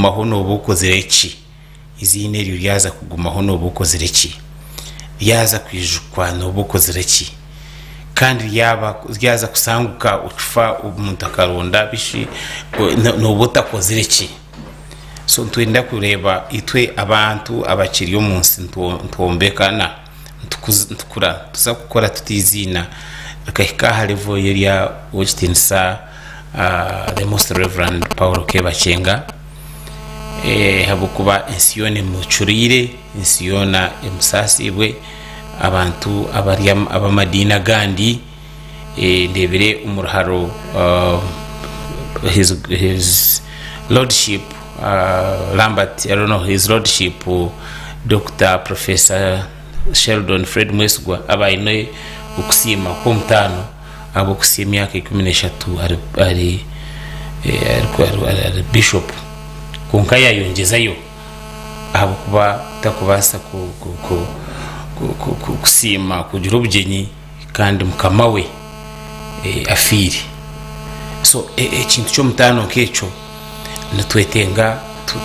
kugumaho nooba okozire ki? Eiziina eryo ryaza kugumaho nooba okozire ki? Ryaza kwijukwa nooba okozire ki? Kandi ryaba ryaza kusanguka okifa omuntu akaronda bishi nooba otakozire ki? So nitwenda kureeba itwe abantu abakiri omu nsi nitwombekana, nitukura, nituza kukora tuta eiziina rikahika aha level y'erya ow'ekitiinisa The Most Reverend Paul K. Bakyenga ahabw'okuba ensi yoona emucuriire, ensi yoona emusaasiibwe, abantu abari ab'amadiini agandi ndeebire omu ruharo His Lordship Lambert, I don't know, His Lordship Doctor Professor Sheldon Fred Mwesigwa aba aine okusiima kw'omutaano ahabw'okuhitsya emyaka 13 ari ari ari Bishop kwonka yayongyezayo ahabw'okuba takubaasa kusiima kugira obugyenyi kandi mukama we afiire. So ekintu ky'omutaano nk'ekyo nitwetenga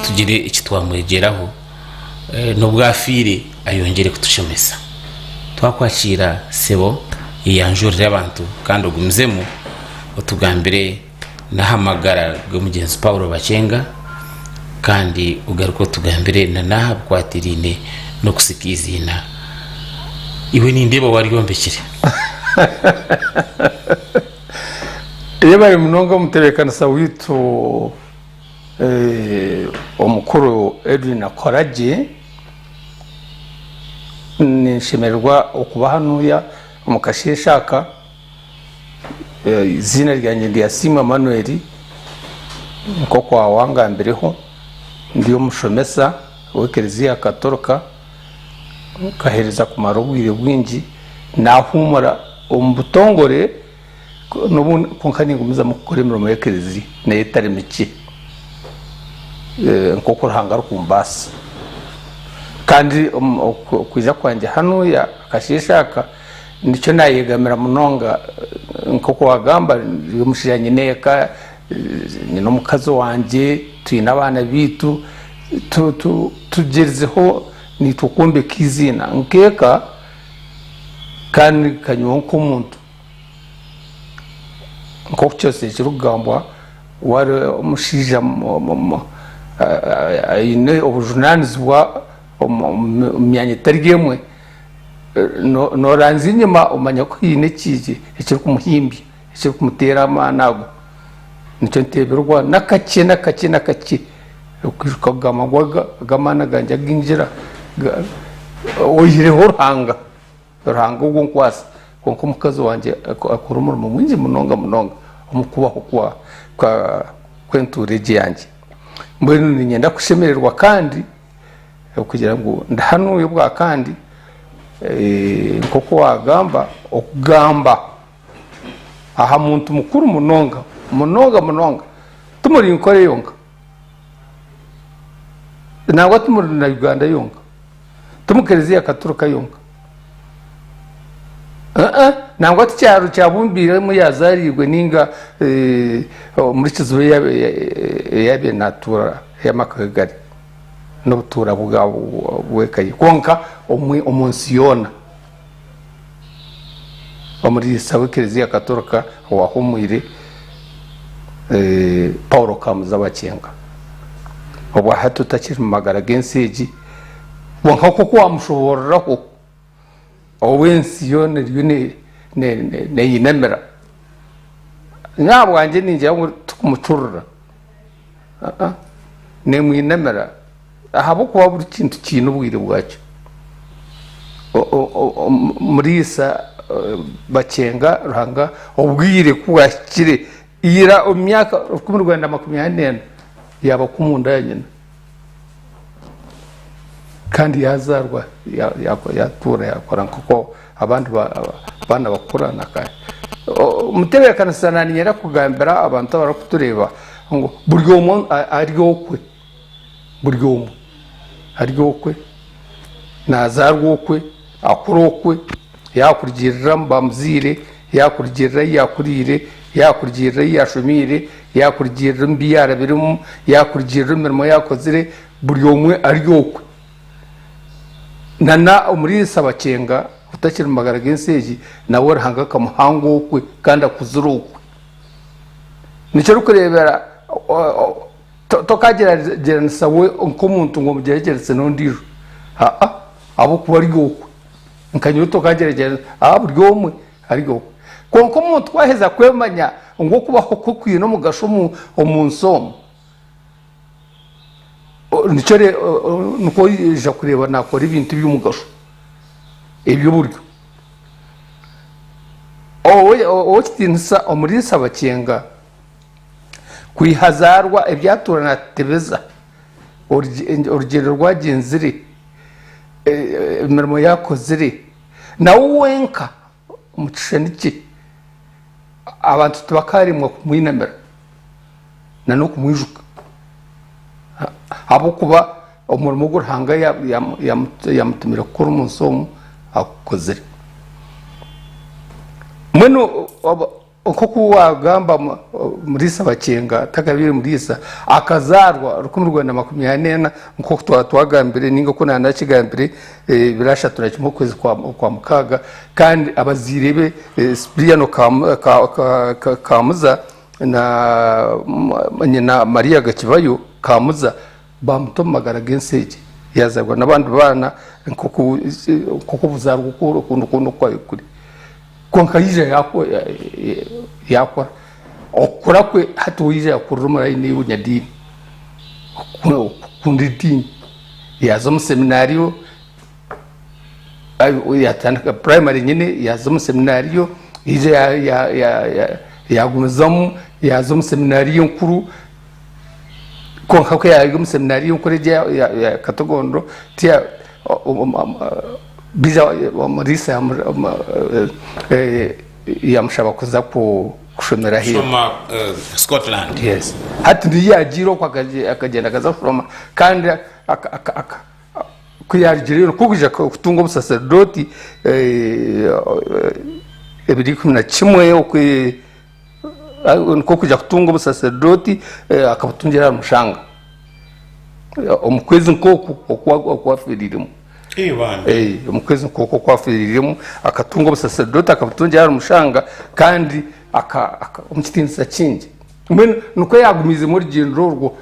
tugire eki twamwegyeraho. N'obu afiire ayongyere kutushemeza. Twakwakiira sebo eyanjurire abantu kandi ogumizemu otugambire n'aha magara g'omugyenzi Paulo Bakyenga kandi ogaruke otugambire na n'aha bikwatiraine n'okusika eiziina. Iwe nindeeba waryombekire. Yebare munonga omutebeekanisa waitu. Omukuru Edwin Akoragye, Ninshemererwa okuba hanuya omu kasheeshe aka. Eiziina ryangye ndi Asiimwe Emmanuel nk'oku waangambireho. Ndi omushomesa w'ekereziya Katorika, nkaheereza kumara obwire bwingi naahuumura omu butongore. N'obu kwonka ningumizamu kukora emirimo y'ekereziya nayo etari mikye nk'oku Ruhanga arikumbaasisa. Kandi okwija kwangye hanuya akasheeshe aka nikyo naayegamira munonga nk'oku waagamba ndi omushaija nyine eka, nyine omukazi wangye, twine abaana baitu, tugyerizeho naitwe kwombeka eiziina nk'eka kandi nka nyowe nk'omuntu. Nk'oku kyose kirikugambwa waaba ori omushaija aine obujunaanizibwa omu myanya etari emwe, nooranzya enyima omanya ku haine ekirikumuhimbya, ekirikumuteera amaani ago. Nikyo nteeberwa n'akakye n'akakye n'akakye okwijuka kugamba ngu aga amaani agangye agu ngira oihireho Ruhanga. Ruhanga ogwo nkwasa, kwonka omukazi wangye akora omurimo mwingi munonga munonga omu kubaho kw'entuura egi yangye. Mbwenu niinyenda kushemererwa kandi okugira ngu ndi hanuya obwa kandi nk'oku waagamba, okugamba aha muntu mukuru munonga munonga munonga timuri Nkore yonka, nangwa timuri na Uganda yonka. Ti mu kereziya katorika yonka. Aa nangwa ti kyaro kya Bumbiire ahu yazaariirwe ninga omuri Kiziba ei yaabaire naatuura ei amaka ge gari n'obutuura bw'eka ye. Kwonka omu nsi yoona, omuriisa w'ekereziya katorika owaahumwire Paulo Kamuza Bakyenga, obwahati otakiri mu magara g'ensi egi. Kwonka nk'oku waamushoboororaho, ou ensi yoona eriyo neyinamira, nyowe ahabwangye ningira ngu tikumucurira, neemwinamira ahabw'okuba buri kintu kiine obwire bwakyo. Muriisa Bakyenga Ruhanga obwire ku bwahikire, ira omu myaka 1940 yaaba omunda ya nyina. Kandi yaazaarwa yaatuura yaakora nk'oku abandi baana bakura. Omutebeekanisa naaniinyenda kugambira abantu abarikutureeba ngu buri omwe ari okwe, buri omwe ari okwe, naazaarwa okwe, akura okwe, yaakurugiirira omu bamuzaire, yaakurugiirira ahu yaakuriire. Yaakurugiirira ei yaashomeire, yaakurugiirira omu bi yaarabiremu, yaakurugiirira omu mirimo yaakozire, buri omwe ari okwe. Na omuriisa Bakyenga otakiri mu magara g'ensi egi, nawe Ruhanga akamuhanga okwe kandi akuzire okwe. Nikyo orikureebera tokagyeragyeranisa we nk'omuntu ngu omugyeragyeranise n'ondiijo, aa ahabw'okuba ari okwe. Nka nyowe tokagyeragyeranisa, aa buri omwe ari okwe. Kwonka omuntu ku aheza kwemanya ngu okubaho kwe kwine omugasho omu nsi omu, Nikyo nikwo oija kureeba naakora ebintu eby'omugasho eby'oburyo. Ow'ekitiinisa Omuriisa Bakyenga kwiha azaarwa ebi atuura naatebeza, orugyendo oru agyenzire, emirimo ei akozire, nawe wenka omu kishushani kye abantu tibakaaremwa kumwinamira n'okumwijuka ahabw'okuba omurimo ogu Ruhanga yaamutumire kukora omu nsi omu agukozire. Mbwenu Nk'oku waagamba Muriisa Bakyenga atakabaire Muriisa, akazaarwa 1940 nk'oku twaba twagambire nainga oku naaba naakigambire ebiro 31 okwezi kwa mukaaga kandi abazaire be Sipiriyano Kaamuza na nyina Mariya Gakibayo Kaamuza baamuta omu magara g'ensi egi yaazaarwa n'abandi baana nk'oku obuzaarwa okundi kwona oku kwabaire kuri. Kwonka yaija yaakora. Okukura kwe hati we yaija yaakurira omu layini y'obunyadiini, okukunda ediini. Yaaza omu seminaariyo, yaatandika purayimare nyine yaaza omu seminaariyo, yaija yaagumizamu yaaza omu seminaariyo enkuru. Kwonka ku yaari omu seminaariyo enkuru egyo eya Katogondo, baija omuriisa yamushaba kuza kushomera aheeru. Kushoma Scotland. Yes. Hati niyo yaagiire okwo akagyenda akaza kushoma kandi ku yaarugireyo nikwo kwija kutunga obusaseredooti ebiro 11 okwe Nikwo kwija kutunga obusaseredooti akabutungira ahari Mushanga omu kwezi nk'oku oku afiiriremu. Omu kwezi nk'oku oku afiiriremu akatunga obusaseredooti akabutungira ahari Mushanga kandi omu kitiinisa kingi. Mbwenu nikwo yaagumiizemu orugyendo orwo.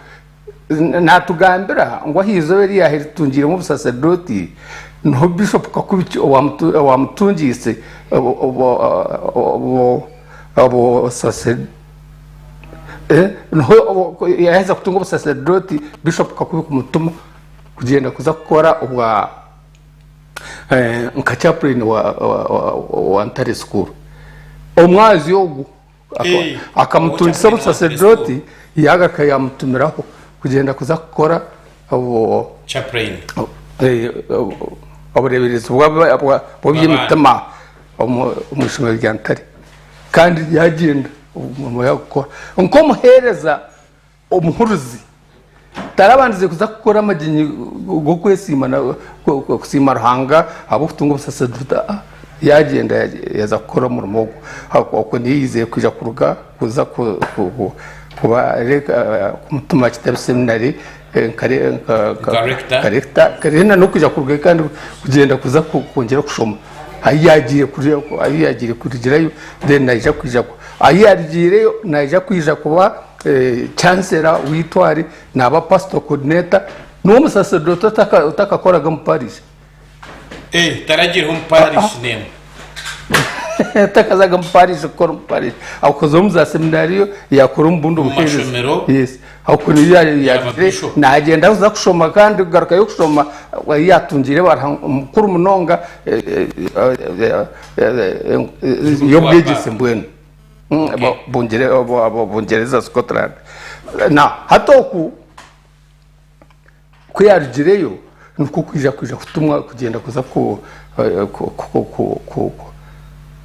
Naatugambira ngu aha izooba eri yaatungiiremu obusaseredooti, niho Bishopu Kakubi owaamutungiise niho yaaheza kutunga obusaseredooti, Bishopu Kakubi kumutuma kugyenda kuza kukora obwa nka chaplain wa Ntare School. Omwazyo ogwo Akamutungisa obusaseredooti yaagaruka yaamutumiraho kugyenda kuza kukora obureeberezi bw'eby'emitima omu ishomero rya Ntare kandi yaagyenda omurimo yaagukora nk'omuheereza Omuhuruzi tarabandize kuza kukora amagyenyi g'okwesiima kusiima Ruhanga ahabw'okutunga obusaseredooti. Aa, yaagyenda yaaza kukora omurimo ogwo. Okwo niyo yaizire kwija kuruga kuza kuba kumutuma Kitabi Seminary nka rector. Then n'okwija kurugayo kandi kugyenda kuza kwongyera kushoma. Ahu yaagiire kurugirayo then naija kwija, ahu yaarugiireyo naija kwija kuba Chancellor w'eitware naaba pastor coordinator niwe omusacerdote otakakoraga omu parish. Eh, taragiireho omu parish n'emwe. Takazaga omu parish kukora omu parish. Akoze omu za seminariyo, yakora omu bundi Omu buheereza. mashomero. Yes. Okwo niyo Yaaba yagire bishop. nagyenda kuza kushoma kandi kugarukayo kushoma ahu yatungiire ebaruha nkuru munonga y'obwegyese mbwenu. Bungyereza Scotland. Na hati oku ku yarugireyo nikwo kwija kwija kutumwa kugyenda kuza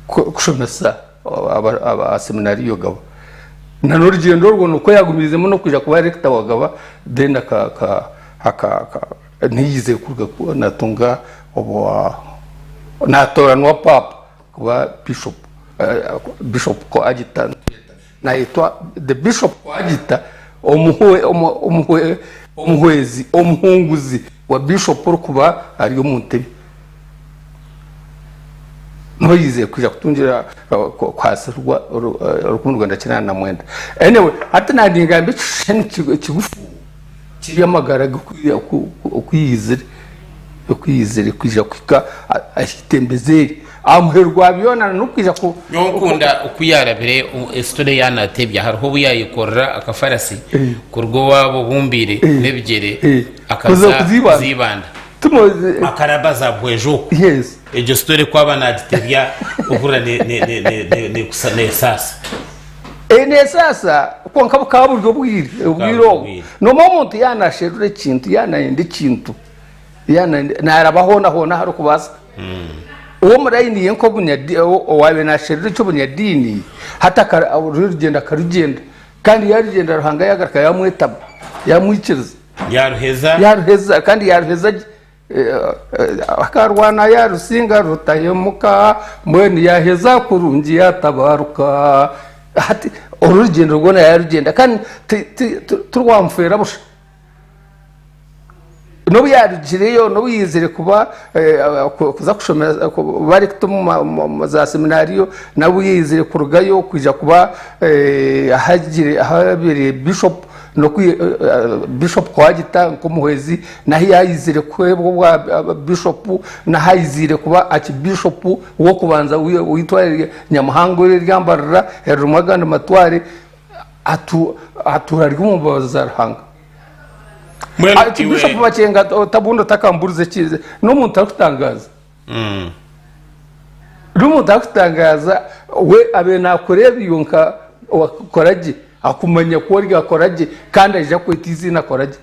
kushomesa aha seminariyo Gaba. Na n'orugyendo orwo nikwo yagumiizemu n'okwija kuba rector wa Gaba then niyo kuruga natunga obwa natooranwa paapa. Kuba bishop, bishop ko agita. Nayetwa the Bishop Wagita omuhwezi omuhunguzi wa Bishop orikuba ari omu ntebe. Niho yaizire kwija kutungira kuhaasirwa 1989. Anyway, hati nangamba ekishushani kigufu kiri amagara ge oku yaizire oku yaizire kwija kuhika aha itembezo eri. Aha muheru gwa byona n'okwija ku. Nyowe nkunda oku yaarabire esitore ei yaanatebya. Hariho obu yaayekorera akafarasi kuruga owaabo obumbiire n'ebigyere akaza Kuza kuza Ibanda. Akaraba za Buhweju okwo. Egyo sitore ku aba naagitebya ohurira neesaasa. Neesaasa kwonka bukaba buri obwire obwire obwo. Noomanya omuntu yaaba naasherura ekintu, yaaba naayenda ekintu, naaraba hoona hoona ahu arikubaasa. Ow'omurayini ye owaabaire naasherura eky'obunyadiini hati orugyendo akarugyenda kandi yaarugyenda Ruhanga yaagaruka yaamwetaba yaamwikiriza. Yaaruheza. Yaaruheza kandi yaaruheza gye. Akarwana yaarusinga rutahemuka mbwenu yaaheza kurungi yaatabaruka. Hati oru rugyendo rwona yaarugyenda kandi tirwamufeera busha. N'obu yaarugireyo, n'obu yaizire kuba kuza kushoma kuba rector omu za seminaariyo, n'obu yaizire kurugayo kwija kuba ahu abaire bishop, bishop Kwagita nk'omuhwezi, n'ahu yaizire kuheebwa obwa bishop, n'ahu aiziire kuba archbishop w'okubanza w'eitware Nyamuhanga erya Mbarara eririmu agandi matware. Atuura ari omu mbabazi za Ruhanga. Mbwenu Ati iwe Bishop Bakyenga otabundi otakamburiza ekize n'omuntu arikutangaza. N'omuntu arikutangaza we abe nakureeba iwe nka wakora gye akumanya ku ori akora gye kandi aija kweta eiziina akora gye.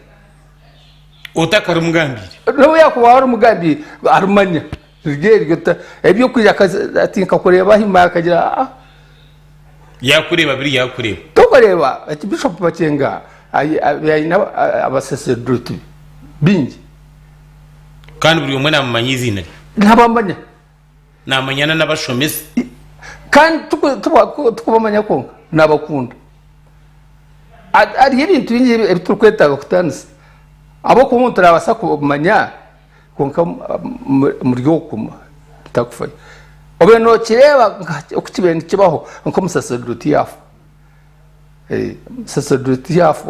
Otakarimugambire. N'obu yakuba warimugambiire arimanya riri eryo eby'okwija ati nkakureeba ahima akagira ah. Yakureeba biri yakureeba. Tokureeba ati Bishop Bakyenga aine abasaserdooti baingi. Kandi buri omwe namumanya eiziina rye. Nabamanya. Namanyana n'abashomesa. Kandi tikubamanya kwonka, nabakunda. Hariho ebintu bingi ebi turikwetaaga kutaanisa. Ahabw'okuba omuntu naabaasa kumanya Kwonka muri okwo mutakufayo. Obaire nokireeba oku kibaire nikibaho nk'omusaserdooti yaafa. Omusaserdooti yaafa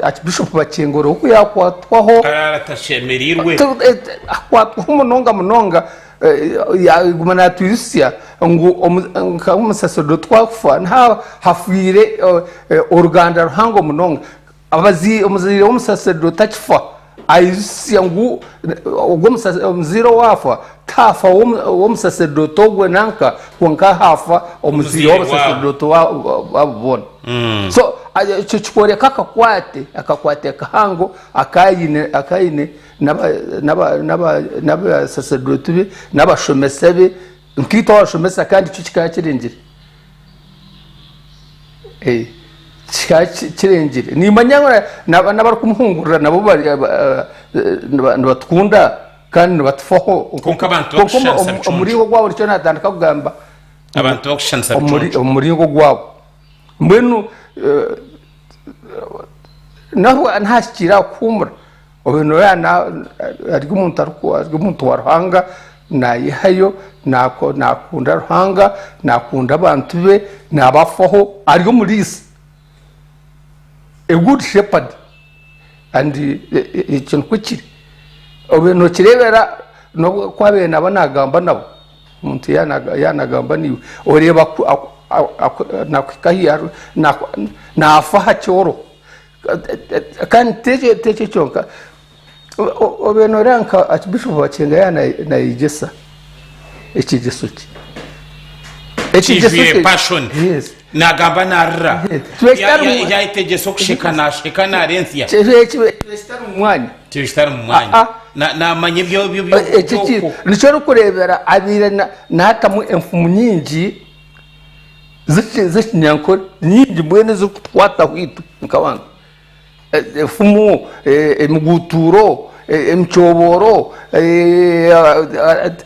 Archbishop Bakyenga oriho ku yaakwatwaho. Akaraara atashemereirwe. Akwatwaho munonga munonga yaguma naatwijutsya ngu nk'omusaserdooti ku akufa nihaaba hafiire oruganda ruhango munonga. Omuzaire w'omusaserdooti akifa, aijutsya ngu ogwo omuzaire owaafa tihaafa w'omusaserdooti ogwe nanka, kwonka haafa omuzaire w'abasaserdooti abo boona. So ekyo kikworeka akakwate, akakwate kahango aku aine, aku aine n'abasaserdooti be, n'abashomesa be, nkaitwe abashomesa kandi kyo kikaba kirengire. Kikaba kirengire. Nimanya ngu n'abarikumuhungurira nabo nibatukunda kandi nibatufaho. Kwonka abantu Kwonka bakushushanisa biconco. omuringo gwabo nikyo naatandika kugamba. Abantu bakushushanisa biconco. Omuringo gwabo. Mbwenu nahu naahikiire aha kuhuumura. Obu nooreeba ari omuntu ari omuntu wa Ruhanga, naayehayo, naakunda Ruhanga, naakunda abantu be, naabafaho, ari omuriisa, a good shepherd and ekyo nikwo kiri. Obu nookireebera n'obu ku abaire naaba naagamba nabo, omuntu yaaba naagamba naiwe, oreeba naakuhika haihi, naafa aha kyoro. Kandi t'ekyo kyonka, obaire nooreeba nka Archbishop Bakyenga yaaba nayegyesa ekyegyeso kye. Kijwire passion. Nagamba narira. Yayetegyesa okusheka nasheka narentsya. Kibe kitari omu mwanya. Kibe kitari omu mwanya. Namanya eby'okwo. Nikyo orikureebera abaire naatamu enfumu nyingi. z'ekinyankore nyingi mbwenu ezirikutukwataho itwe nk'abantu. Efumu, emiguutuuro, emicoobooro.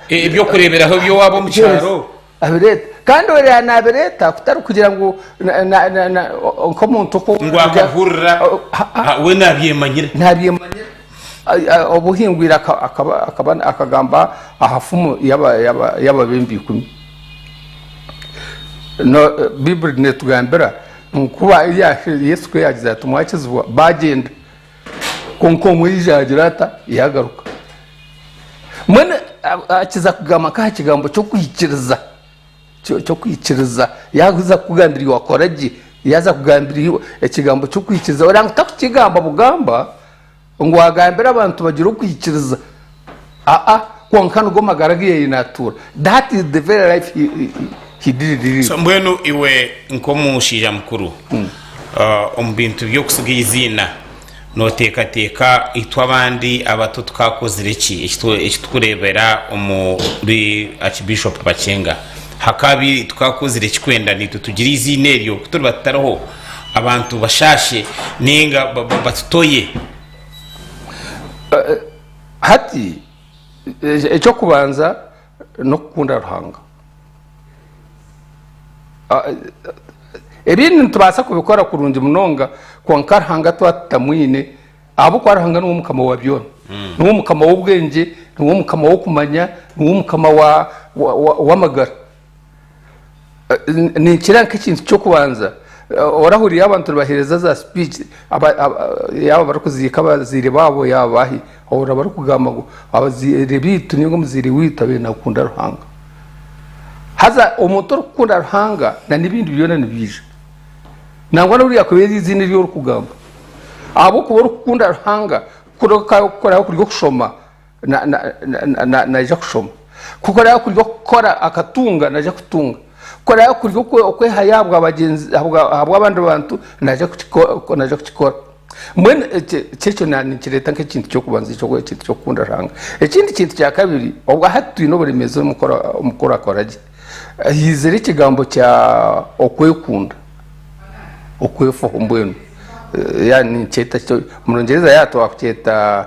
Eby'okureeberaho eby'owaaba omu kyaro. Abireeta. Kandi oriya nabireeta kutari kugira ngu nk'omuntu oku. Ngu akahurira we nabyemanyira. Nabyemanyira. Obuhingwire akagamba aha fumu y'ababembe ikumi. Baiburi netugambira ngu Yesu ku yaagize ati mwakizibwa bagyenda. Kwonka omwe yaija yaagira ata? Yaagaruka. Mbwenu akiza kugamba nk'aha kigambo ky'okwikiriza, ky'okwikiriza, yaaza kukugambira iwe wakora gye, yaaza kugambira iwe ekigambo ky'okwikiriza, oreba ngu takukigamba bugamba ngu agambire abantu bagire okwikiriza, aa kwonka nigo magara agu yaabaire naatuura. That is the very life he, he did live. So mbwenu iwe nk'omushaija mukuru omu bintu by'okusiga eiziina, Nooteekateeka itwe abandi abato tukaakozire ki eki turikureebera omuri Archbishop Bakyenga? Hakaabaire tukaakozire ki kwenda naitwe tugire eiziina eryo ku turiba tutariho abantu bashaashe nainga batutoye? Hati eky'okubanza n'okukunda Ruhanga. Ebindi nitubaasa kubikora kurungi munonga kwonka Ruhanga twaba tutamwine ahabw'okuba Ruhanga niwe mukama wa byona. Niwe mukama w'obwengye, niwe mukama w'okumanya, niwe mukama w'amagara. Ninkira nk'ekintu ky'okubanza orahurira abantu nibaheereza za speech yaaba barikuziika abazaire baabo yaaba baahi ohurira barikugamba ngu abazaire baitu ninga omuzaire waitu abaire nakunda Ruhanga. Haza omuntu orikukunda Ruhanga na n'ebindi byona nibiija. Nangwa n'obu ryakuba riri eiziina eri orikugamba ahabw'okuba orikukunda Ruhanga kuraba kuri okushoma naija kushoma, ku kuraabe kuri okukora akatunga naija kutunga, ku kuraabe kuri okwehayo ahabw'abandi bantu naija kukikora. Mbwenu ekyo ninkireeta nk'ekintu ky'okubanza ekintu ky'okukunda Ruhanga. Ekindi kintu kya kabiri, obwa hati twine oburemeezi omu kukorakora gye, haizire ekigambo kya okwekunda, okwefaho mbwenu ninkyeta omu Rungyereza yaaba twakukyeta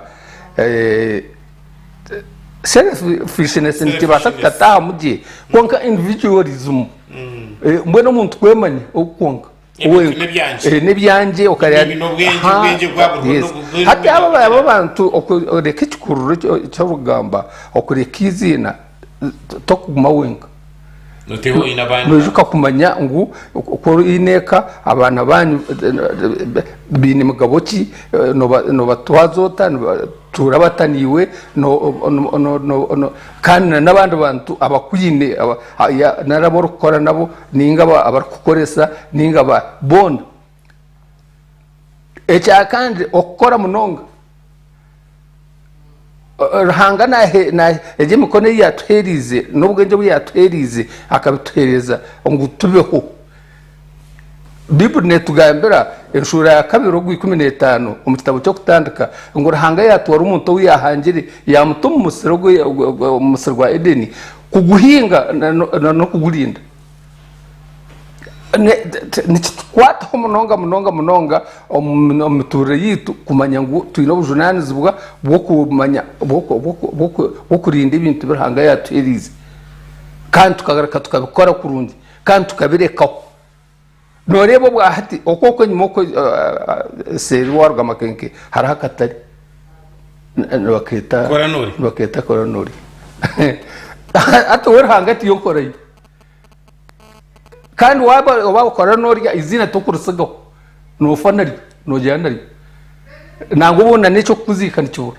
Selfishness nikibaasa kutataahamu gye kwonka individualism mbwenu omuntu kwemanya kwonka Ebintu n'ebyangye. N'ebyangye okareba Nyine obwengye, obwengye bwa buri Yes. buri- buri- Hati abo abo abantu okureka ekikururo eky'orugamba okureka eiziina tokuguma wenka. Noteho oine abandi. Noijuka kumanya ngu ku oine eka abaana banyu baine migabo ki, nobatwaza ota, nibatuura bata naiwe, kandi na n'abandi bantu abakwine nari abu orikukora nabo nainga abarikukukoresa nainga boona. Ekya kandi okukora munonga. Ruhanga egyo emikono ei yaatuheereize n'obwengye obu yaatuheereize akabituheereza ngu tubeho. Baiburi neetugambira enshura ya kabiri ogw'ikuminetaano omu kitabo ky'Okutandika ngu Ruhanga yaatwara omuntu ou yaahangire yaamuta omu musiri gwa Edeni kuguhinga n'okugurinda. Nikitukwataho munonga munonga munonga omu mituurire yaitu kumanya ngu twine obujunaanizibwa bw'okumanya bw'okurinda ebintu ebi Ruhanga yaatuheereize kandi tukagaruka tukabikora kurungi kandi tukabirekaho. Nooreeba obwa hati okwo okwo enyima okwo seeri waaruga Makenke hariho akatare nibakeeta Koranori. nibakeeta Koranori. Hati we Ruhanga tiyo nkora ye. Kandi waaba oba okora norya eiziina tokurisigaho noofa naryo noogyenda naryo nangwa obundi na n'eky'okukuziika nikibura.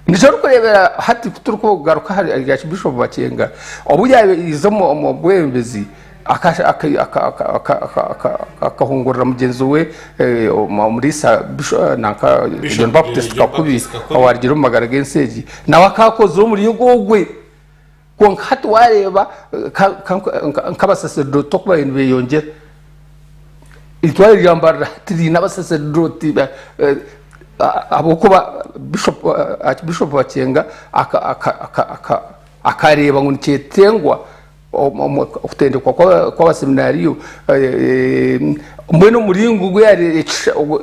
Nikyo orikureebera hati ku turikugaruka ahari Archbishop Bakyenga obu yaiza omu bwebembezi akahungurira mugyenzi we omuriisa nanka John Baptist Kakubi owaarugire omu magara g'ensi egi nawe akaakozire omuringo ogwe. Kwonka hati waareeba nk'abasaserdooti oku bariyo nibeyongyera, eitwaro rya Mbarara hati riine abasaserdooti ahabw'okuba Archbishop Bakyenga akareeba ngu nikyetengwa okutendekwa kw'abaseminariyo mbwenu omuringo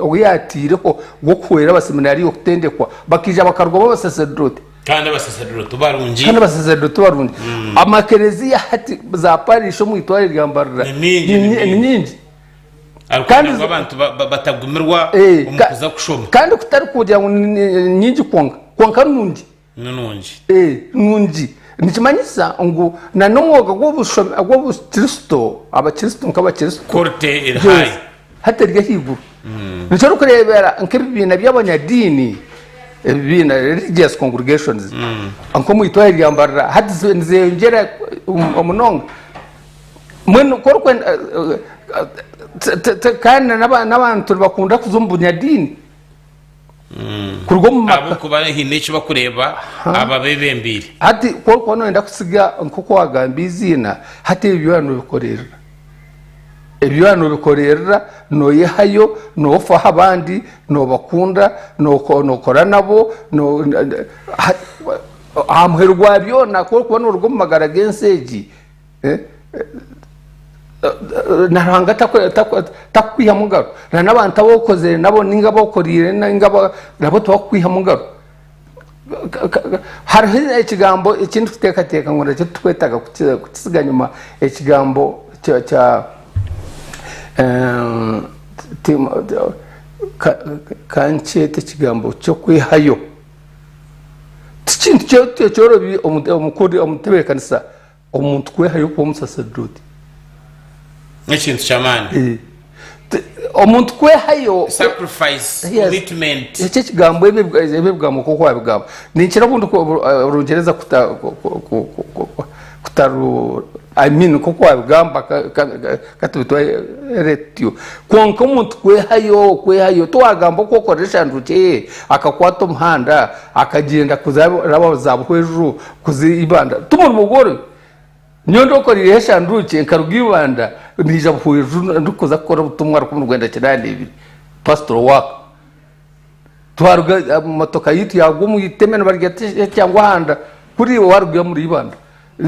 ogu yaataireho gw'okuhwera abaseminariyo kutendekwa bakaija bakarugamu abasaserdooti. Kandi abasaserdooti barungi. Kandi abasaserdooti barungi. Amakereziya hati za parish omu itware rya Mbarara Ni mingi, ni ni mingi. nyingi. Arikugira Kandi ngu abantu batagumirwa Eh, omu kuza kushoma. Kandi kutari kugira ngu ni nyingi kwonka, kwonka nungi. Ni nungi. Eh, nungi. Nikimanyisa ngu na n'omwoga gw'obukristo, abakristo nk'abakristo. Quality eri high. Yes, hati eri ahaiguru. Nikyo orikureebera nk'ebibiina by'abanyadiini, ebibiina, religious congregations, nk'omu itware rya Mbarara hati nizeyongyera munonga. Mbwenu ku orikwenda kandi n'abantu nibakunda kuza omu bunyadiini kuruga omu maka. Ahabw'okuba haine eki bakureeba ababebembeire. Hati ku orikuba noyenda kutsiga nk'oku wagamba eiziina, hati ebyo byona nobikorerera. Ebyo byona nobikorerera, noyehayo, nofaho abandi, nobakunda, nokora nabo, aha muheru gwa byona ku orikuba noruga omu magara g'ensi egi, Na Ruhanga takukwihamu ngaro. Na n'abantu abu okozire nabo ninga abu okoriire ninga nabo tibakukwihamu ngaro. Hariho ekigambo eki ndikuteekateeka ngu nakyo titukwetaaga kukitsiga nyima, ekigambo kya ka nkyete ekigambo ky'okwehayo. Ti kintu kyorobi omu ntebeekanisa Omuntu kwehayo kuba omusaserdooti. N'ekintu ky'amaani. Omuntu kwehayo. Sacrifice, commitment. Ekyo ekigambo ebyo ebigambo nk'oku wabigamba. Ninkira obundi orungyereza kutaru I mean nk'oku wabigamba katubitware tutyo. Kwonka omuntu kwehayo kwehayo tiwagamba oku okorera eshanduukye ye akakwata omuhanda akagyenda kuza za Buhweju Kuza Ibanda ti murimo gworobi. Nyowe ndikukora eshanduukye nkaruga Ibanda naija Buhweju ndikuza kukora obutumwa 1982 pastoral work. Twaruga motoka yaitu yagwa omu iteme nibaryeta Kyangwahanda kuriya waruga omuri Ibanda.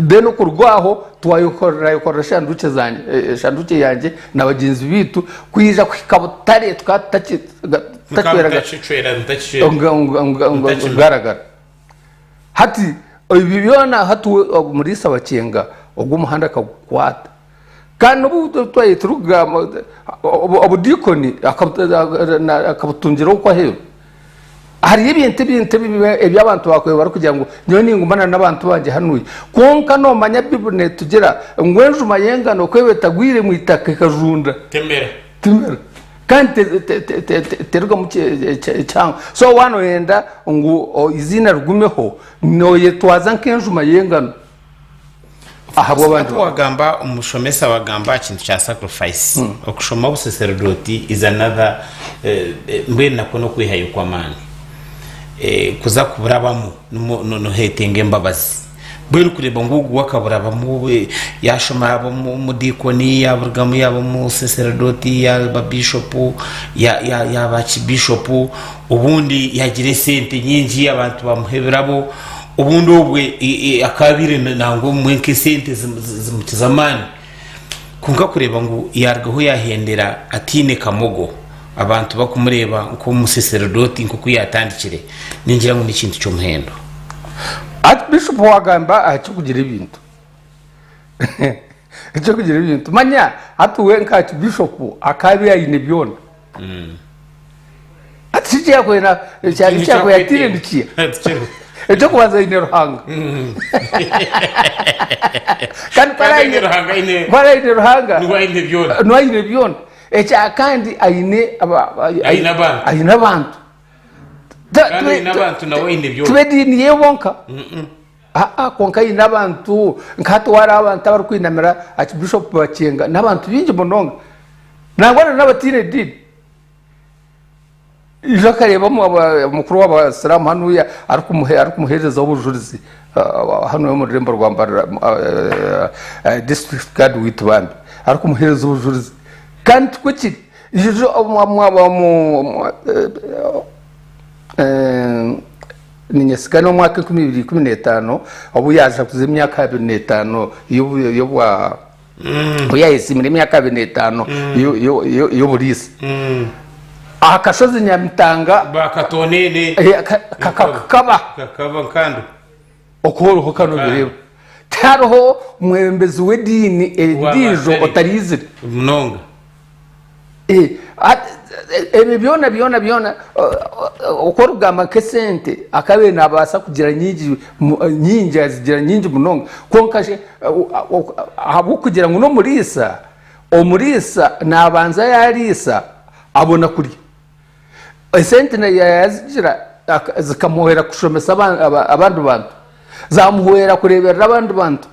Then okuruga aho twayekorera eshanduukye zangye eshanduukye yangye na bagyenzi baitu kwija kuhika Butare tukaba tutakicweraga ngaragara. Hati ebyo byona hati we omuriisa Bakyenga ogwo omuhanda akagukwata. Kandi n'obu twabaire turikugamba obudiikoni akabutungira okwo aheeru. Hariyo ebintu ebintu ebi abantu baakubaire barikugira ngu nyowe ninguma na n'abantu bangye hanuya. Kwonka noomanya Baiburi neetugira ngu enjuma y'engano ku eba etagwire omu itaka ekajunda. Temera. Timera. Kandi terugamu kihango. So waaba nooyenda ngu eiziina rigumeho, nooyetwaza nk'enjuma y'engano ahabw'abandi Hati wagamba omushomesa wagamba aha kintu kya sacrifice. Okushoma obusaseredooti is another mbwenu nakwo n'okwehayo kw'amaani. Kuza kuburabamu nohetenga embabazi. Mbwenu kureeba ngu ogu akaburabamu yaashoma yaaba omudiikoni, yaaburugamu yaaba omusaseredooti, yaaba biishopu, yaaba aakibiishopu, obundi yaagira esente nyingi abantu baamuha ebirabo, obundi obwe akaba abaire nangwa obumwe nk'esente zimukiza amaani. Kwonka kureeba ngu yaarugaho yaahendera ataine kamogo, abantu barikumureeba nk'omusaseredooti nk'oku yaatandikire, ningira ngu n'ekintu ky'omuhendo. Archbishop wagamba aha ky'okugira ebintu eky'okugira ebintu manya hati we nka Archbishop akaba aine byona hati shi ekyakwenda ekyakwenda nikiha ekyokubanza aine Ruhanga kandi ku Kandi aine Ruhanga aine ku aine Ruhanga niwe aine byona. niwe aine byona ekya kandi aine aba- Aine abantu. aine abantu Kandi aine abantu nawe aine byona. Tibe ediini ye bonka. Aa kwonka aine abantu nka hati hariho abantu abarikwinamira Archbishop Bakyenga n'abantu baingi munonga. Nangwa na n'abataine ediini. Ijo akareeba omukuru w'abasiraamu hanuya arikumuheerezaho obujurizi hanu omu rurembo rwa Mbarara district guard waitu bambi arikumuheereza obujurizi. Kandi tikwo kiri. Ninyesiga n'omwaka 2015 obu yaajaguza emyaka 25 y'obwa obu yaayesimire emyaka 25 y'oburiisa. Aha kashozi Nyamitanga Bakatoneene. Eh, kakaba. Kakaba nkando. Okuhoroho kanu obireeba. Tihariho mwebembezi w'ediini endiijo otariizire. Munonga. Eh, ebyo byona byona byona oku orikugamba nk'esente akabaire nabaasa kugira nyingi nyingi azigira nyingi munonga kwonka shi ahabw'okugira ngu n'omuriisa, omuriisa nabanza yariisa abona kurya. Esente nayo yazigira zikamuhwera kushomesa abandi bantu, zamuhwera kureberera abandi bantu.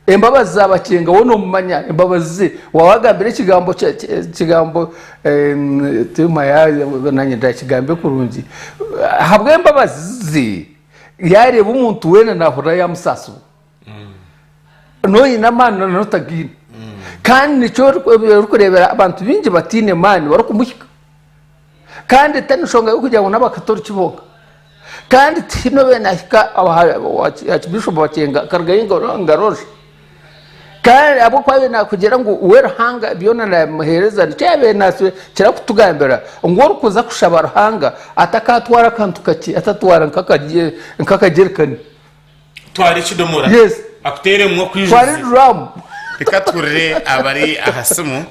Embabazi za Bakyenga we nomumanya embabazi ze waba wagambire ekigambo ekigambo timanya nanye ndakigambe kurungi ahabw'embabazi ze yareeba omuntu weena nahurira yamusaasibwa noyine amaani na notagaine kandi nikyo orikureebera abantu baingi bataine maani barikumuhika. Kandi etari nshonga y'okugira ngu n'abakatoriki bonka. Kandi tihaine obaire naahika Archbishop Bakyenga akarugayo engaro nsha. Kandi ahabw'okuba abaire naakugira ngu we Ruhanga byona naabimuheereza nikyo yaabaire naakira kutugambira ngu orikuza kushaba Ruhanga atakaatwara akantu kakye, atatwara nk'akagyerikani. Twara ekidomora. Yes. Akuteeremu okwijuza. Twara eduraamu. Reka tuhurire abari aha simu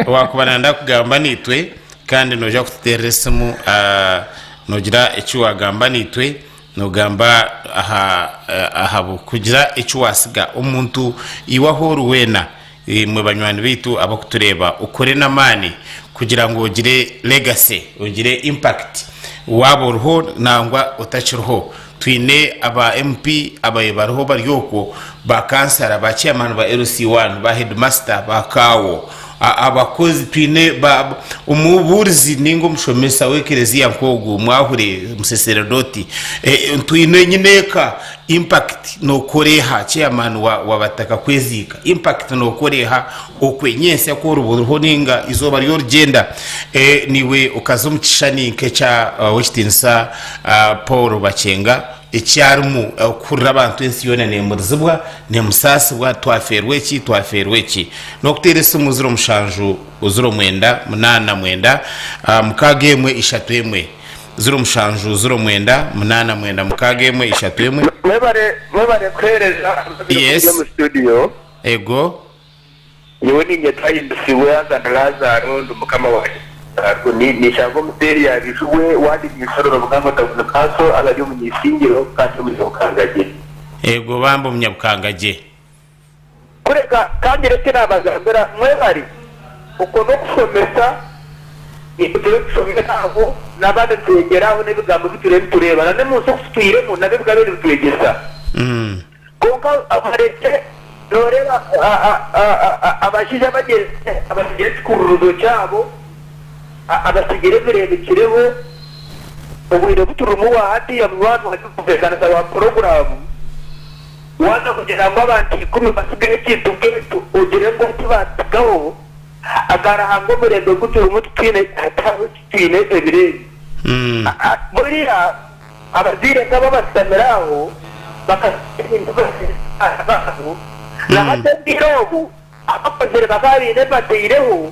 owakuba nayenda kugamba naitwe kandi noija kututeerera esimu ah, nogira eki wagamba naitwe nogamba aha aha kugira eki wasiga omuntu iwe ahu ori weena imwe banywani baitu abakutureeba okore n'amaani kugira ngu ogire legacy ogire impact waaba oriho nangwa otakiriho Twine aba MP ababaire bariho bari okwo, ba kansara, ba chairman ba LC1, ba headmaster, ba kaawo, abakozi, twine ba omubuurizi ninga omushomesa w'ekereziya nk'ogu mwahure omuseseredoti. Twine nyineeka impact nookora eha chairman wa wa Bataka kweziika, impact nookora eha okwe nyentsya ku oriba oriho ninga eizooba ry'orugyenda naiwe okaza omu kishushani nk'ekya ow'ekitiinisa Paul Bakyenga eki arimu okuhurira abantu ensi yoona neemurizibwa, neemusaasibwa, twafeerwa eki, twafeerwa eki. N'okuteera esimu 07 09 89 6 1 3 1, 07 09 89 6 1 3 1. Mwebare mwebare kuhereza ababiri Yes. omu studio. Ego. Nyowe niinyetwa Ahimbisibwe haza ndi Laazaaro, ndi mukama wa Laazaaro. Ninshanga omuseeri ya Bijubwe, waadi Nyinshororo, Bugango Town Council, abari Omunyaisingiro kandi Omunyabukangagye. Eego bambi Omunyabukangagye. Kureka ka ngire eki naabagambira, mwebare. Okwo n'okushomesa, itwe turiyo nitushomera aho, n'abandi nitwegyera aho n'ebigambo ebi turiyo nitureeba. Na n'omu nsi oku tutwiremu nabyo bikaba biri nibitwegyesa. Kwonka barekye nooreeba abashaija abagyezire abatsigire ekikururuzo kyabo, abatsigire ebireebekireho, obwire obu turimu bwa hatiiya munywani wangye omutebeekanisa wa puroguraamu, waaza kugira ngu abantu ikumi batsigeho ekintu nk'ekyo ogire ngu tibatsigaho, agaraha ngu omurembe ogu turimu titwine hatariho ekitwine ebiro ebi. Buriya. Abazaire nk'abo abashutamire aho bakasiga ebintu abaana baabo, na hati obwire obu abakozire bakaba baine ebi bataireho,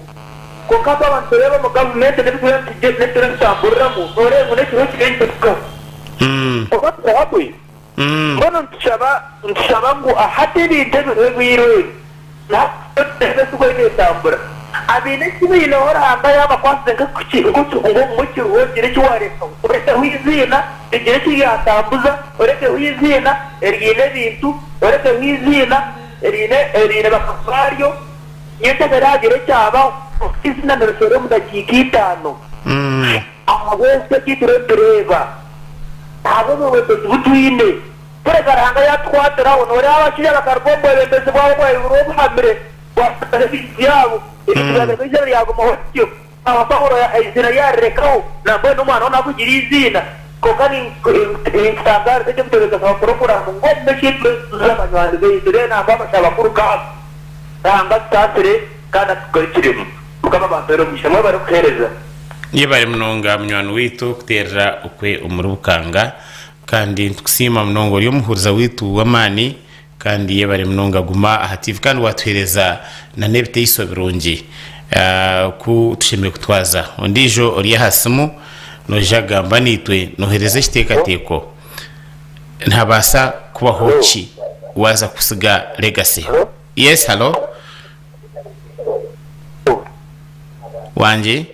kwonka twaba nitureeba omu gavumenti n'ebi turiyo nitutamburiramu nooreeba ngu n'ekiriho kiriyo nikitugaho. Oba tuhabwe? Mbwenu nitushaba nitushaba ngu hati ebintu ebiriho ebwire ebi, Naakureeba neetambura. Abaine eki baineho Ruhanga yaabakwasize nk'omukiriho ogira eki waareekaho. Orekeho eiziina rigire eki ryatambuza, orekeho eiziina eriine ebintu, orekeho eiziina eriine bakama baaryo. Nyenkyakare hagire ekyabaho, eiziina nirifeera omu dakiika itaano. Ahabw'ensi egi ei turiyo nitureeba, ahabw'obwebembezi bu twine. Kureka Ruhanga yaatukwatiraho, nooreeba abashaija bakaruga omu bwebembezi bwabo obwabaire obuhamire, bwasigaho ebintu byabo, ebintu byabaire eiziina ryagumaho rityo. Aho Saulo eiziina yaarirekaho, nambwenu n'omwana we naakugira eiziina. Kwonka ninkutangaariza eki omutebeekanisa wa puroguraamu ngu omu maisho ei turiyo nituza banywani baitu, reero nangwa abashaho bakuru nk'abo. Ruhanga atusaasire kandi atugarukiremu. Mukama abampeere omugisha. Mwebare kuheereza. Yebare munonga munywani waitu kuteerera okwe omuri Bukanga. Kandi nitukusiima munonga ori omuhuriza waitu w'amaani kandi yebare munonga guma aha TV kandi watuhereza na n'ebiteiso birungi. Oku tushemereire kutwaza. Ondiijo ori aha simu noija kugamba naitwe nooheereza ekiteekateeko. Nihabaasa kubaho ki waaza kutsiga legacy? Yes, hallo? Wangi?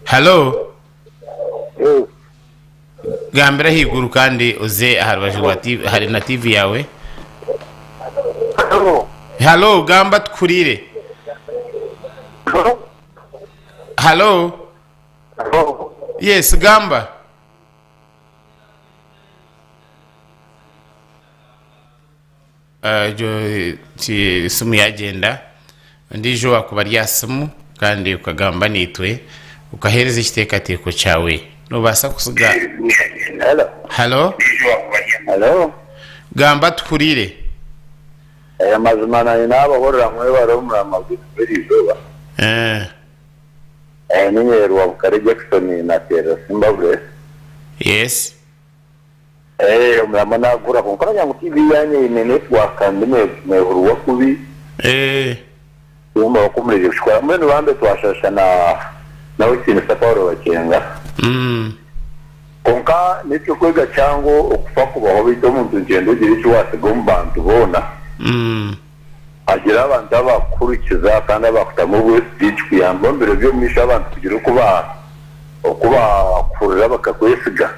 Hallo? Gambira ahaiguru kandi oze aha rubaju rwa TV, hare na TV yaawe. Halo, gamba tukuhuriire. Halo. Yes, gamba. Egyo simu yagyenda, ondiijo waakuba ari aha simu kandi okagamba naitwe okaheereza ekiteekateeko kyawe. Noobaasa kutsiga. Halo? Halo. Gamba tuhuriire. Amazima nanye nabahurira mwebare omurama gwaitu gw'erizooba. Ninye Rwabukare Jackson nateerera Simbabwe. Yes. Eeh omurama nagura kwonka nogira ngu TV yangye eine network mbi nehurwa kubi. Eeh. Kumba oku muriije kukikora mbwenu bambe twashasha na Owekitinisa Paul Bakyenga. Kwonka nekyokwega kihango okufa kubaho beitu omuntu nikyenda ogire eki wasiga omu bantu boona. Hagire abantu abakuhurikiza kandi abakutamu obwesigye kikuyambe omu biro byomumaisho abantu kugira oku bakuhurira bakakwesiga.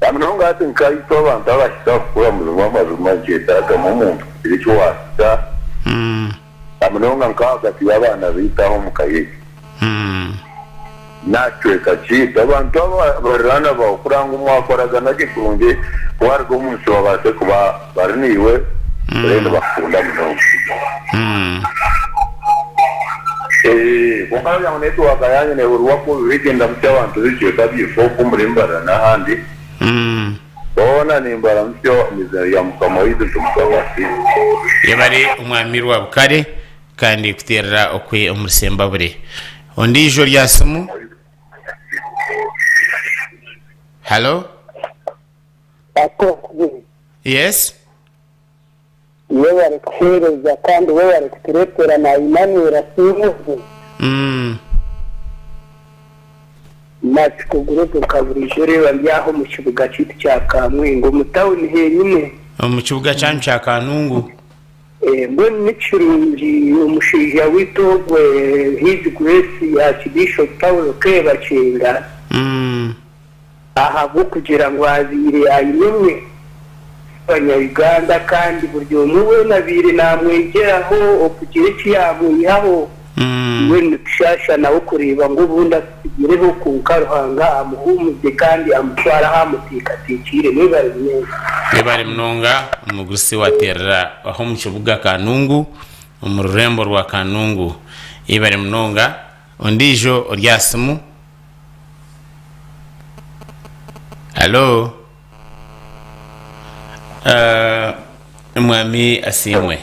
Na munonga hati nkaitwe abantu abahika aha kukura muzima amazima nikyetagamu omuntu kugira eki wasiga na munonga nkahagati y'abaana baitu aha omuka yaitu. N'aha kicweka kyaitu abantu abariraanwa baawe kureba ngu mwakoragana gye kurungi ku waruga omu nsi babaase kuba bari naiwe reero nibakukunda munonga. Kwonka noogira ngu netiwaaka yaanyu neehurirwa kubi beitu endamutsya abantu b'ebicweka byaife oku omuri Mbarara n'ahandi boona nimbaramutsya omu iziina rya Mukama waitu nti Mukama asiimwe. Yebare Omwami Rwabukare kandi kuteerera okwe omuri Sembabure. Ondiijo ori aha simu? Halo? Yes? Webare kuheereza kandi webare kutureetera na Emmanuel Asiimwe. Matsiko Global nka buriijo reeba ndi aha omu kibuga kyaitu kya Kamwenge omu tawuni henyine. Omu kibuga kyanyu kya Kanungu. Mbwenu ni kirungi omushaija waitu ogwe His Grace Archbishop Paul K. Bakyenga ahabw'okugira ngu abaire aine omwe banya Uganda kandi buri omwe weena abaire namwegyeraho okugira eki yamwihaho mbwenu nitushaasha nawe kureeba ngu obundi atutsigireho kwonka Ruhanga amuhuumuze kandi amutware ahu amuteekateekiire. Mwebare munonga. Mwebare munonga omugurusi waterera aho omu kibuga Kanungu omu rurembo rwa Kanungu. Yebare munonga. Ondiijo ori aha simu. Halo. Ah, Omwami asiimwe.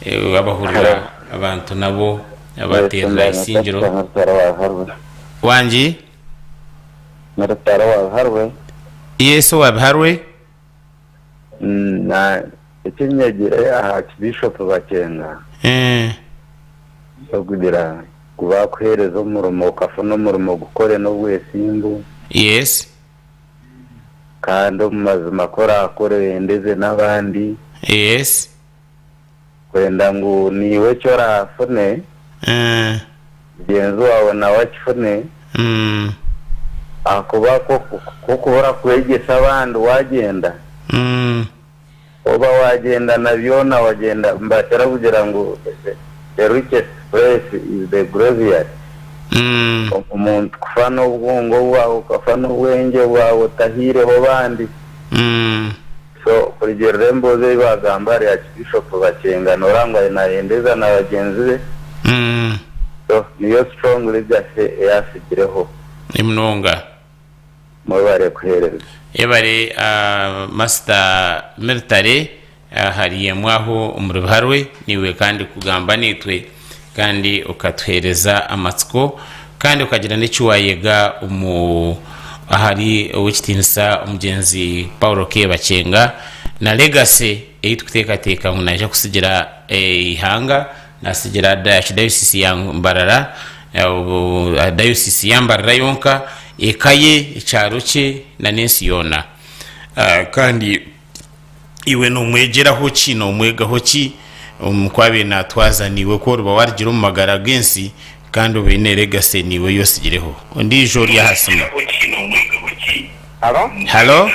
Eh, Abahurira abantu nabo abaterera isingiro. Wangi? Narutaro wa Biharwe. Yesu owa Biharwe. Na eki nyegire aha Archbishop Bakyenga Eh. okugira ngu bakuhereza omurimo okafuna omurimo gukore n'obwesimbu. Yes. Kandi omu mazima ku oraakore oyendeze n'abandi. Yes. Kwenda ngu naiwe eki oraafune, mugyenzi waawe nawe akifune. Ahakuba ku okubura kwegyesa abandi waagyenda, oba waagyenda na byona wagyenda, nibatera kugira ngu the richest place is the graveyard. Omuntu kufa n'obwongo bwawe, okafa n'obwengye bwawe otahaireho bandi. So kurugiirira emboozi ei baagamba ahari Archbishop Bakyenga nooreba ngu nayendeza na bagyenzi be. So niyo strong legacy ei atsigireho. Munonga. Mwebare kuheereza. Yebare Master Military ahari emwe aho omuri Biharwe niiwe kandi kugamba naitwe kandi okatuheereza amatsiko kandi okagira n'eki waayega omu ahari ow'ekitiinisa omugyenzi Paul K. Bakyenga na legacy ei turikuteekateeka ngu naija kutsigira eihanga. Nasigira Archdiocese ya Mbarara, Diocese ya Mbarara yonka, eka ye, ekyaro kye na n'ensi yoona. Kandi iwe nomwegyeraho ki, nomwegaho ki omu ku abaire natwaza naiwe ku oriba warugire omu magara g'ensi kandi obe oine legacy naiwe ei otsigireho. Ondiijo ori aha simu. Halo? Halo?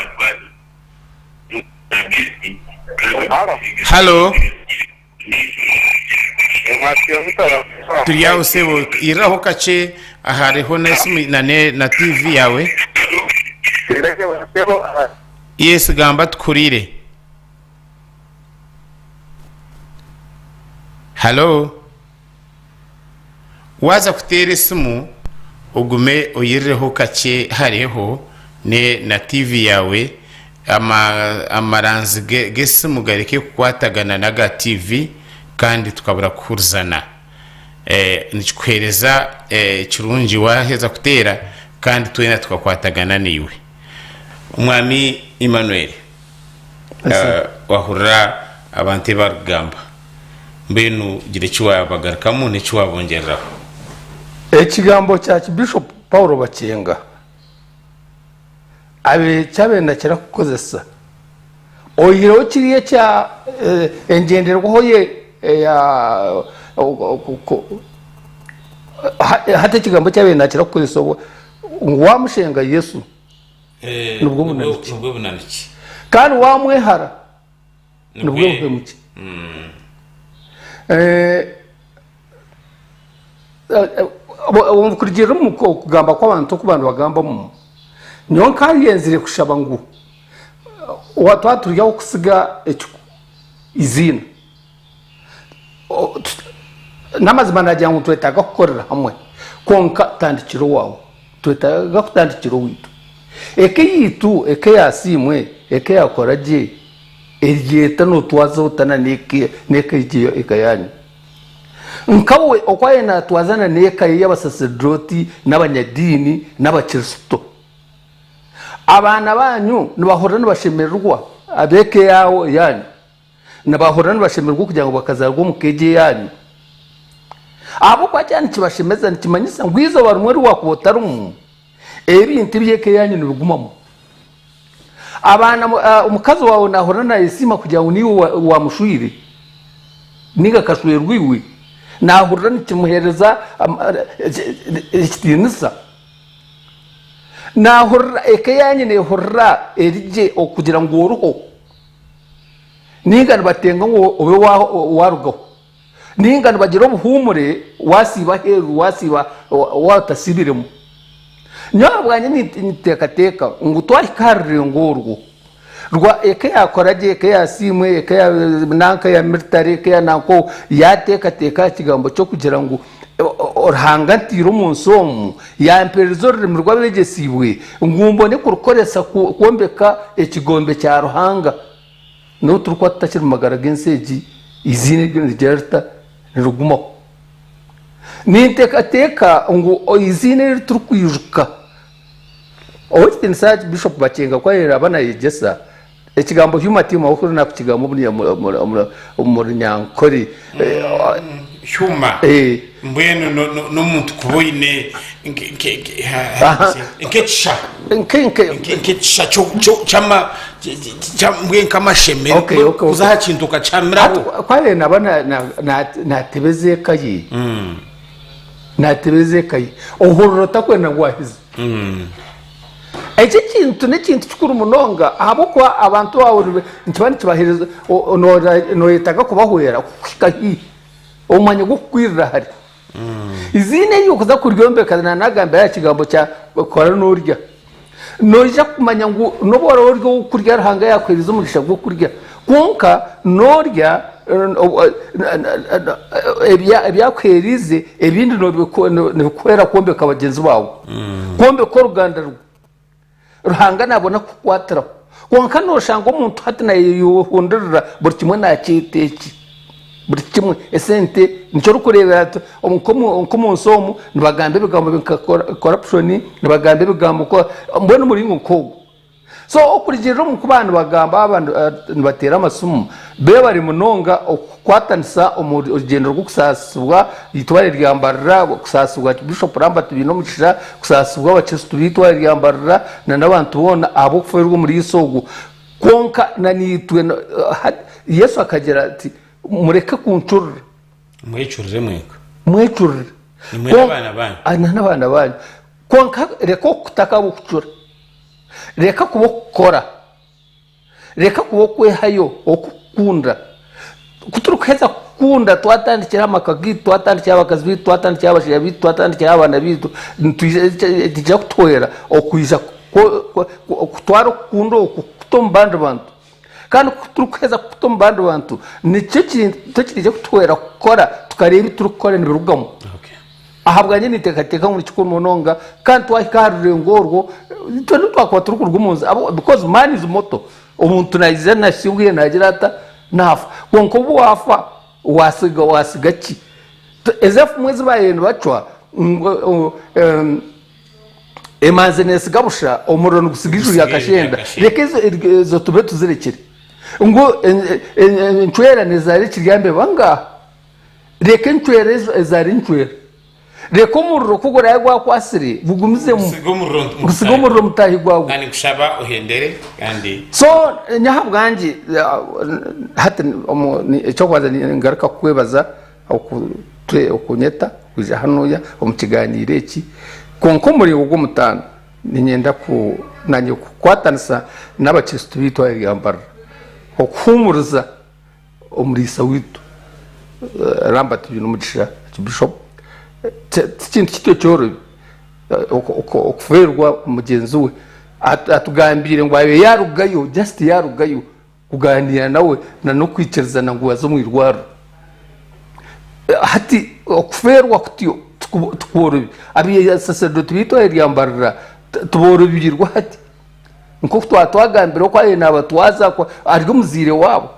Halo? Turi aho sebo, iriraho kakye ahariho n'esimu na TV yawe. Yes, gamba tukuhuriire. Halo? Waaza kuteera esimu ogume oyirireho kakye hareho na TV yaawe amaranzi g'esimu gareke kukwatagana n'aga TV kandi tukabura kuhurizana. Nikikuheereza kirungi waaheza kuteera kandi twena tukakwatagana naiwe. Omwami Emmanuel, wahurira abantu ebi barikugamba. Mbwenu gira eki waabagarukamu n'eki waabongyereraho. Ekigambo kya Archbishop Paul Bakyenga eki abaire nakira kukozesa oyihireho kiriya ekya engyenderwaho ye eya hati ekigambo eki abaire nakira kukozesa ngu wamushenga Yesu nibwo bunanukye kandi wamwehara nibwo buhemuki. Kurugiirira omu kugamba kw'abantu oku baba nibagambamu, nyowe nkaayenzire kushaba ngu twaba turi aho kutsiga eiziina, n'amazima naagira ngu nitwetaaga kukorera hamwe kwonka tandikira owaawe, nitwetaaga kutandikira owaitu. Eka eyaitu, eka eyaasiimwe, eka eyaakora gye, Eryeta notwaza ota na n'eka egyo eka yanyu? Nkawe oku aye natwaza na n'eka ye y'abasaserdooti n'abanyadiini n'abakristo. Abaana banyu nibahurira nibashemererwa ab'eka yanyu nibahurira nibashemererwa okugira ngu bakazarwa omu ka egyo eyanyu. Ahabw'okuba kyaba nikibashemeza nikimanyisa ngu eizooba rimwe eri wakuba otarimu, ebintu eby'eka eyanyu nibigumamu. Abaana, omukazi waawe naahurira naayesiima kugira ngu niiwe waamushweire nainga akashwerwa iwe, naahurira nikimuheereza ekitiinisa. Naahurira eka yaanyu neehurira eri gye okugira ngu oriho nainga nibatenga ngu obe waarugaho nainga nibagira obuhuumure waasiiba aheeru waasiiba waaba otasiibiremu. Nyowe ahabwangye ninteekateeka ngu twahika aha rurengo orwo rwa eka eyaakora gye, eka eyaasiimwe, eka eya nanka eya military, eka eya nanka owu, yaateekateeka aha kigambo ky'okugira ngu Ruhanga antaire omu nsi omu, yampeereza orurimi rw'abeegyesiibwe ngu mbone kurukoresa kwombeka ekigombe kya Ruhanga. N'obu turikuba tutakiri mu magara g'ensi egi, eiziina eryo nirigira rita? Nirigumaho. Ninteekateeka ngu eiziina eri turikwijuka, Ow'ekitiinisa Archbishop Bakyenga ku araabe naayegyesa, ekigambo Huma Team ahu naakukigamba omu Runyankore. Huma mbwenu n'omuntu kuba oine nk'ekisha nk'ekisha mbwenu nk'amashemererwa kuza aha kintu okakihamiraho. Ku araabe naaba naatebeza eka ye, naatebeza eka ye, ohurira otakwenda ngu ahize. Eki ekintu n'ekintu kikuru munonga ahabw'okuba abantu baawe nikiba nikibaheereza nooyetaaga kubahwera kukuhika haihi omu mwanya gw'okukwirira hare. Eiziina eryo kuza kuryombeka naanagambira aha kigambo kya kora n'orya. Noija kumanya ngu n'obu oraabe ori ow'okurya Ruhanga yaakuheereza omugisha gw'okurya kwonka n'orya ebi akuheereize ebindi nibikuhwera kwombeka bagyenzi baawe, kwombeka oruganda rwe. Ruhanga naabona kukukwatiraho. Kwonka nooshanga omuntu hati naayehundirira buri kimwe naakyeta eki, buri kimwe esente nikyo orikureebera ati nk'omu nsi omu nibagamba ebigambo nka corruption, nibagamba ebigambo mbwenu omuringo nk'ogwo. So okurugiirira omu ku baaba nibagamba baaba nibateera amasimu, beebare munonga okukwatanisa omu rugyendo rw'okusaasibwa eitware rya Mbarara, kusaasibwa Bishop Lambert Bainomugisha, kusaasibwa abakirisitu b'eitware rya Mbarara na n'abantu boona ahabw'okufeerwa omuriisa ogwo. Kwonka na naitwe Yesu akagira ati, Mureke kuncurira. Mwecurire mwenka. Mwecurire. Imwe n'abaana banyu. N'abaana banyu. Kwonka reka okutaka ahabw'okucura. Reka kuba okukora. Reka kuba okwehayo, okukunda. Ku turikuheza kukunda twatandikira aha maka gaitu, twatandikira aha bakazi baitu, twatandikira aha bashaija baitu, twatandikira aha baana baitu, nikiija kutuhwera okwija kutwara okukunda okwo kukuta omu bandi bantu. Kandi ku turikuheza kukuta omu bandi bantu, nikyo kintu ekiriija kutuhwera kukora tukareeba ebi turikukora nibirugamu. Ahabwangye ninteekateeka ngu ni kikuru munonga kandi twahika aha rurengo orwo, itwe n'obu twakuba turikuruga omu nsi because man is mortal, omuntu naija nahitsya obwire naagira ata? Naafa. Kwonka obu waafa waatsiga waatsiga ki? Ezi efumu ezi baabaire nibacwa ngu emanzi neetsiga busha, omuriro nigutsiga eiju rya kashenda, reka ezo tube tuzirekire. Ngu encwera neezaara ekiryambeba? Ngaaha. Reka encwera ezo ezaare encwera. Reka omuriro ku guraabe gwakwatsire gugumizemu Gusiga omuriro mutaahi gwagwo. Kandi nkushaba ohendere kandi. So nyowe ahabwangye hati eky'okubanza ningaruka kukwebaza okunyeta kwija hanuya omu kiganiiro eki kwonka omuringo gw'omutaano niinyenda nanye kukwatanisa n'abakristo beitu aha rya Mbarara okuhuumuriza Omuriisa waitu Lambert Bainomugisha Archbishop tikintu kitu ekyorobi okufeerwa mugyenzi we. Atugambiire ngu abe yarugayo just yarugayo kuganiira nawe n'okwikirizana ngu aze omu irwariro. Hati okufeerwa kutyo tikworobi. Abasaseredooti baitu aha rya Mbarara tiboorobeirwe hati. Nk'oku twaba twagambire oku abaire naabatwaza ari omuzaire waabo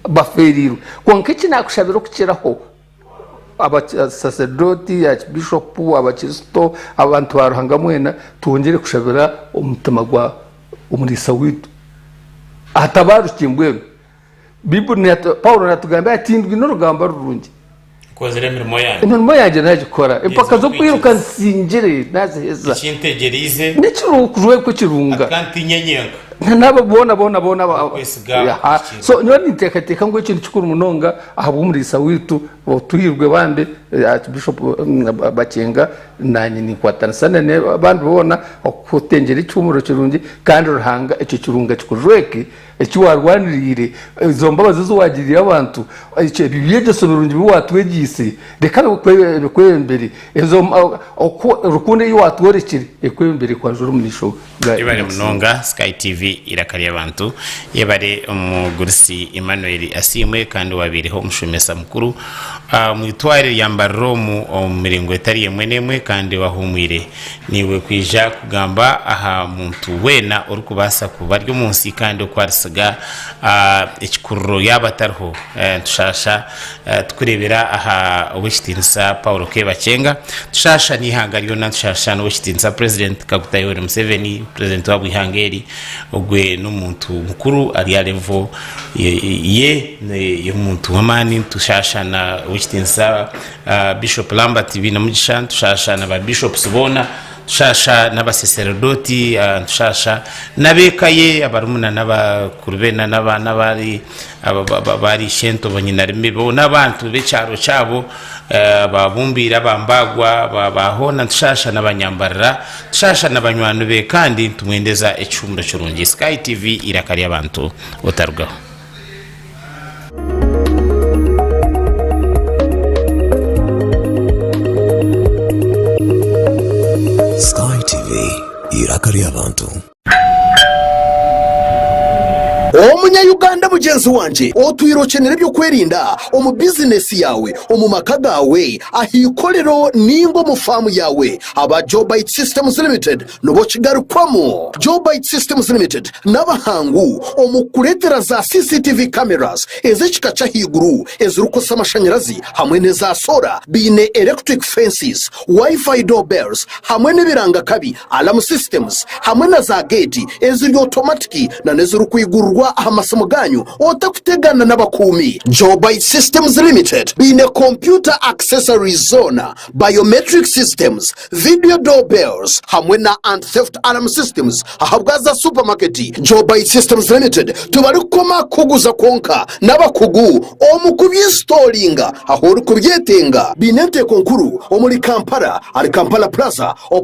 bafeereirwe. Kwonka eki naakushabira okukiraho abasaseredooti, archbishopu, abakristo, abantu ba Ruhanga mwena twongyere kushabira omutima gwa omuriisa waitu atabaarukye mbwenu. Baiburi Paulo natugambira ati tindwine orugamba rurungi. Nkozire emirimo yangye. Emirimo yangye nagikora. Empaka z'okwiruka nzisingire naziheza. Eki ntegyereize. N'ekirunga ekirunga. Ati kandi tinye nyenka. N'abo boona boona boona. Abakwesiga okuhikiirira. So nyowe ninteekateeka ngu ekyo ni kikuru munonga ahabw'omuriisa waitu otuhairwe bambi Archbishop Bakyenga naanye ninkwatanisa n'abandi boona okutengyera ekihuumuro kirungi kandi Ruhanga ekyo kirunga kikujweke. Eki waarwaniriire, ezo mbabazi ezi waagiriire abantu, ebyo byegyeso birungi bi waatwegyeise, reka bikwebembere. Ezo rukundo ei waatworekire ekwebembere ekwanjure omu maisho ga Yebare munonga Sky TV eiraka ry'abantu. Yebare omugurusi Emmanuel Asiimwe kandi owabaireho omushomesa mukuru omu itware rya Mbarara omu omu miringo etari emwe n'emwe kandi owahumwire Naiwe kwija kugamba aha muntu weena orikubaasa kuba ari omu nsi kandi oku aritsiga ekikururo yaaba atariho. Nitushaasha tukureebera aha Ow'ekitiinisa Paulo K. Bakyenga. Nitushaasha n'eihanga ryona, nitushaasha n'Ow'ekitiinisa Purezidenti Kaguta Yoweri Museveni, Purezidenti w'eihanga eri. Ogwe n'omuntu mukuru ari aha levo ye y'omuntu w'amaani. Nitushaasha na Ow'ekitiinisa Bishop Lambert Bainomugisha, nitushasha na ba bishops boona, nitushasha n'abaseseredoti, nitushasha n'ab'eka ye abarumuna n'abakuru be n'abari abari ishento banyinarimi boona abantu b'ekyaro kyabo ababumbiire abambaagwa ba hoona nitushasha n'abanyambarira nitushasha na banywani be kandi nitumwendeza ekihumuro kirungi. Sky TV eiraka ry'abantu otarugaho. Sky TV, eiraka ry'abantu. Omunya-Uganda mugyenzi wangye, otwire okyenire eby'okwerinda omu bizinesi yaawe, omu maka gaawe, aha ikorero nainga omu faamu yaawe, aba Jobyte Systems Limited nibo kigarukwamu. Jobyte Systems Limited n'abahangu omu kukureetera za CCTV cameras ez'ekika ky'ahaiguru ezirikukozesa amashanyarazi hamwe n'eza soora. Baine electric fences, Wi-Fi doorbells hamwe n'ebirangakabi, alarm systems, hamwe na za geeti eziri otomatiki na n'ezirikwigururwa aha masimu gaanyu otakutegana n'abakuumi. Jobyte Systems Limited baine computer accessories zoona, biometric systems, video doorbells hamwe na anti-theft alarm systems ahabwa za supamaketi. Jobyte Systems Limited tibarikukoma kukuguza kwonka, n'abakugu omu kubyisitooringa ahu orikubyetenga. Baine enteeko nkuru omuri Kampala ahari Kampala Plaza.